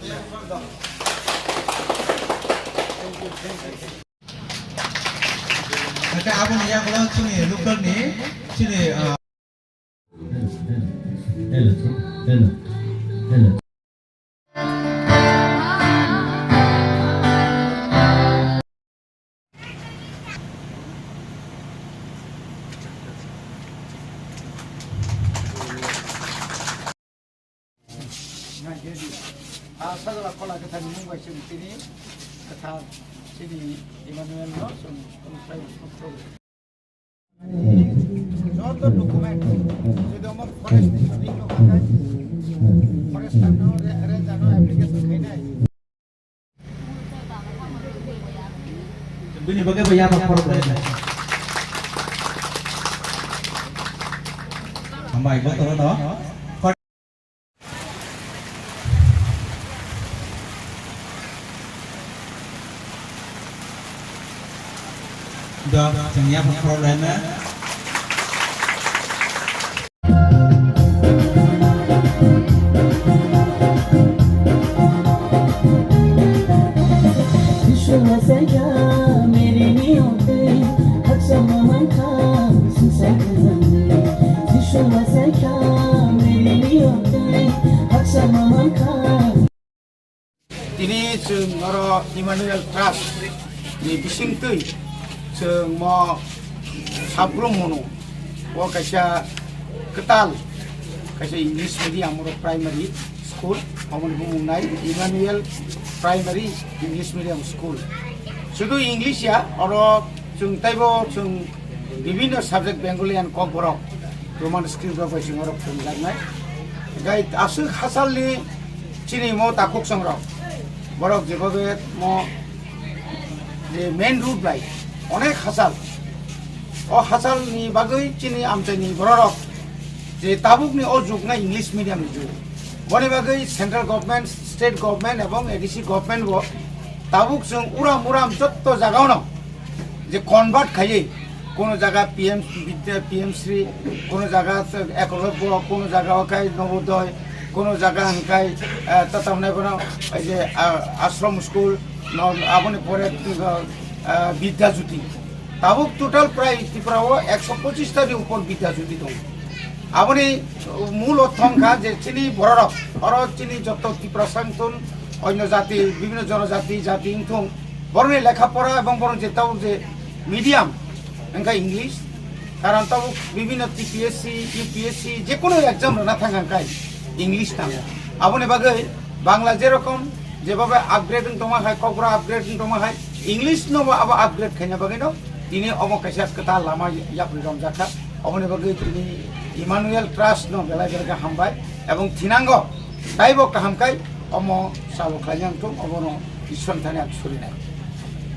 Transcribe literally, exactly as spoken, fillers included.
Hake aboni yagulo chini local ni chini, ah, hello, hello, hello, hello. Ah, Sajla Kola Kwtharni mung bai chwng tini kwthar chini Emmanuel no chwng khulumpai joto document jodi omo forest ni thani no khatai, forest no re-, ranger no application khainai. Bini bagwi bo yapha khorok rwdi. Hambai, bo toro no. Do, chwng yapha khorok rwna. Tini chwng oro Emmanuel Trust ni bisingtwi chwng mo sabrum mano. O kaisa kwtal, kaisa English medium oro primary school, aboni bumung nai Emmanuel Primary English Medium School. Sudu English ya, oro chwng taibo chwng bibinno subject Bengali and Kokborok, Roman script rok bai chwng oro phwrwngjaknai. Gai aswk hasalni chini mo takhuk songrok, borok jebobe mo je main road bai onek hasal. O hasalni bagwi chini amchaini bororok je tabukni o jugna English medium ni jug. Boni bagwi central government, state government ebong A D C government bo tabuk chwng uram uram jotto jagao no je convert khaiwi, kono jaga P M Vidya, P M Shri, kono jaga Ekolobya, kono jaga o khai Nobodoy, kono jaga hwnkhe, eh, tatamnai bono ei je, ah, ashram school, no, aboni pore, ah, Vidya Jyoti. Tabuk total prai Tripura o ekso pochis ta ni upor Vidya Jyoti tongo. Aboni mul ortho wngkha je chini bororok, oro chini jotto Tiprasa wngthun, onyo jati, bibhinno jonojati, jati wngthung, borokni lekha pora ebong borok je tabuk je medium wngkha English, karon tabuk bibhinno T P S C, U P S C, jekono exam rwna thang kha wngkha English nango. Aboni bagwi Bangla jerokom jebhabe upgrade wng tongma hai, Kokborok upgrade wng tongma hai, English no bo abo upgrade khaina bagwi no tini omo kaisa kwtal lama yapri romjak kha. Oboni bagwi tini Emmanuel Trust no belai belai khe hambai, ebong thinango taibo kaham khai omo chalo khlaina wngthung, obono Ishwar thani ang surinai.